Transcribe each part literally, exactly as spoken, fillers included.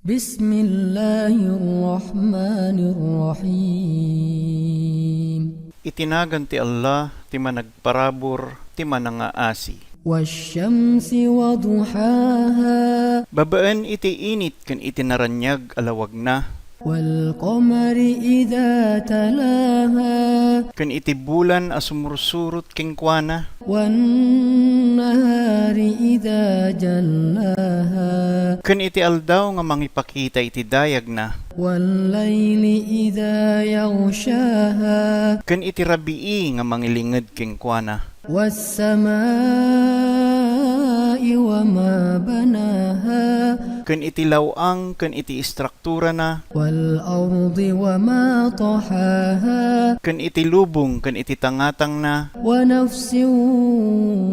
بسم الله الرحمن الرحيم. Iti nagan ti Allah, ti Managparabur, ti Manangaasi. والشمس وضحاها. Babaen iti init ken iti naraniag a lawagna. والقمر إذا تلاها. Ken iti bulan a sumursurot kenkuana. والنهار إذا جلاها. Ken iti aldaw nga mangipakita iti dayagna. والليل إذا يغشاها. Ken iti rabii nga mangilinged kenkuana. والسماء وما بناها. Ken iti law-ang ken iti istrukturana. والأرض وما طحاها. Ken iti lubong ken iti tangatangna. ونفس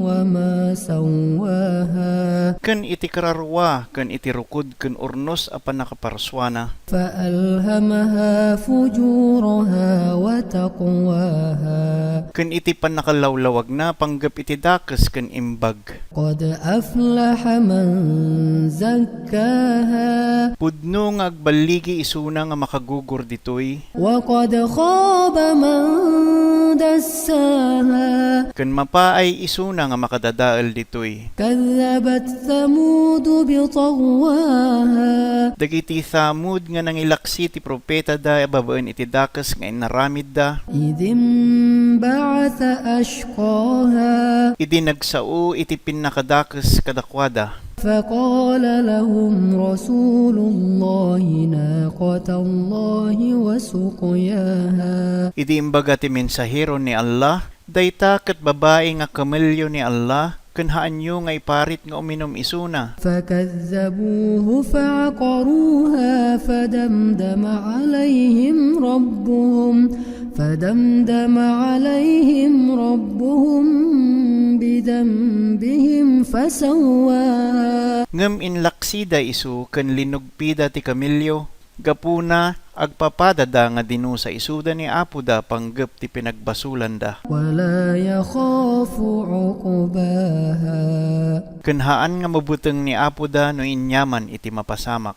وما سواها. Ken iti kararua ken iti rukod ken urnos a pannakaparsuana. فألهمها فجورها وتقواها. Ken iti pannakalawlawagna panggep iti dakes ken imbag. قد أفلح من زكاها. Pudno nga agballigi isuna nga makagugur ditoy. وقد خاب من دساها. Ken mapaay isuna nga makadadael ditoy. كذبت ثمود بطغواها. Dagiti Thamud nga nangilaksi ti propetada babaen iti dakes nga inaramidda. إذ انبعث أشقاها. Idi nagsao iti pinnakadakes kadakuada. فقال لهم رسول الله ناقة الله وسقياها. Idi imbaga ti mensahero ni Allah, dayta ket babai nga kamelio ni Allah, ken haanyo nga iparit nga uminum isuna. فكذبوه فعقروها فدمدم عليهم ربهم، فدمدم عليهم ربهم بذنبهم فسواها. Ngem inlaksida isu ken linugpida ti kamelio. Gapuna, agpapadada nga dinusa isuda ni Apoda panggep ti pinagbasolanda. ولا يخاف عقباها. Ken haan nga mabuteng ni Apoda no inyaman iti mapasamak.